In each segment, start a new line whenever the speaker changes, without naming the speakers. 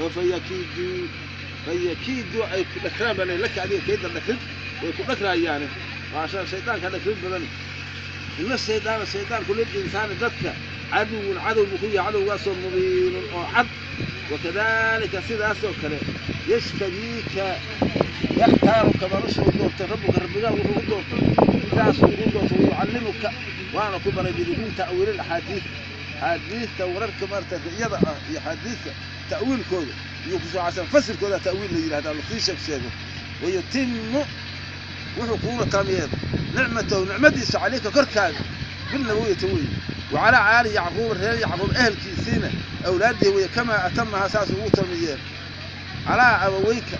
Oo fayakiiduu, fayakiiduu ay ku dhakraan baa laka adiga kayda dhakrid way ku dhakraayaane. Waa shaydaanka dhakrid badan. Ina shaydaana, shaydaanku lilinsaani dadka caduwun cadow buu ku yahay, cadowgaasoo mubiinun oo cad. Wakadalika sidaasoo kale yajtabiika yakhtaaruka nolosha u doortay rabbuka, rabbigaa wuxuu u doortay sidaasuu u doortay. Wayucallimuka waana ku baray min ta'wiil axaadiid, axaadiidta wararka maarata ru'yada ah iyo axaadiidta ta'wiilkooda iyo kusoo casan fasirkooda ta'wiil la yidhahdaa lasii sheeg sheego. Wayutimu wuxuu kuuna taam yeelay nicmatahu nicmadiisa calayka korkaaga bilnabawiyata weye, wacalaa aali Yacquuba reer Yacquub ehelkiisiina awlaadii weye, kamaa atamahaa saas ugu taam yeelay calaa abaweyka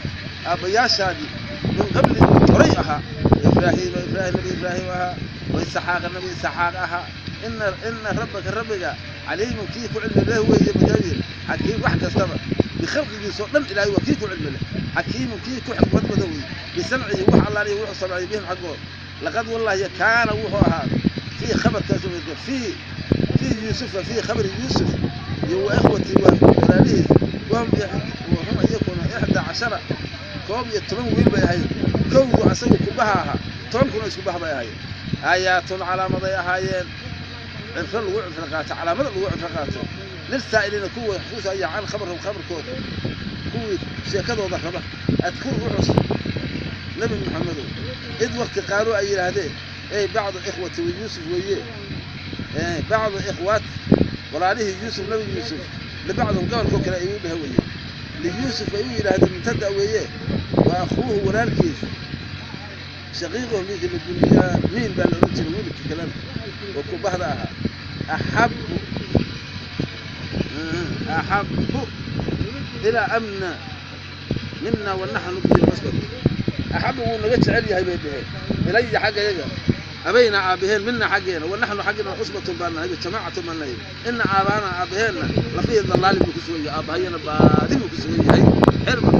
aabbayaashaadii min qabli horay ahaa, Ibraahiima Ibraahim nabi Ibraahim ahaa, wa Isxaaqa nabi Isxaaq ahaa. Ina rabbaka rabbiga caliimun kii ku cilmi leh weeye, makaayir xakiim wax kastaba bikhalqigiisoo dhan Ilaahay waa kii ku cilmi leh, xakiimun kii ku xikmad badan weeye bisamcihi wax allaaliya wuxuu samciyay bihim xaggooda. Laqad wallahi kaana wuxuu ahaa fii khabarkaas fii Yuusufa, fii khabari Yuusuf iyo wa ikhwati waa walaalihiis, wahum iyakuna 11, 11 wiil bay ahayd. Kowdu asagu kubaha ahaa, 10kuna isku bah bay ahaayeen. Aayaatun calaamaday ahaayeen cibro lagu cibro qaato, calaamada lagu cibro qaato lilsaa'iliina kuwa xusuusaya can khabarhum khabarkooda, kuwii sheekadooda raba. Adkur u xus Nebi Maxamedow id waqti qaaluu ay yidhaahdeen ey bacdu ikhwati Yuusuf weeye, bacdu ikhwaat walaalihii Yuusuf nabi Yuusuf libacdihum gobolkoo kale ay u dhaha weeye liyuusuf ay u yidhaahdeen mubtada weeye, wa akhuuhu walaalkiis shaqiiquhu midkii la Bunyaamiin baa la odhan jiray wiilka kalena oo kubahda ahaa, axabu ilaa amna mina wanaxnu bihi cusbatu, axabu wuu naga jecel yahay bay dheheen ilaya xagga yaga abaynaa aabbaheen mina xaggeena, wanaxnu xaggeena cusbatun baan nahay, jamaacatun baan nahay. Ina aabaana aabbaheenna lafihii dalaalin buu ku sugan yahay, aabbahayana baadi buu ku sugan yahay xirma.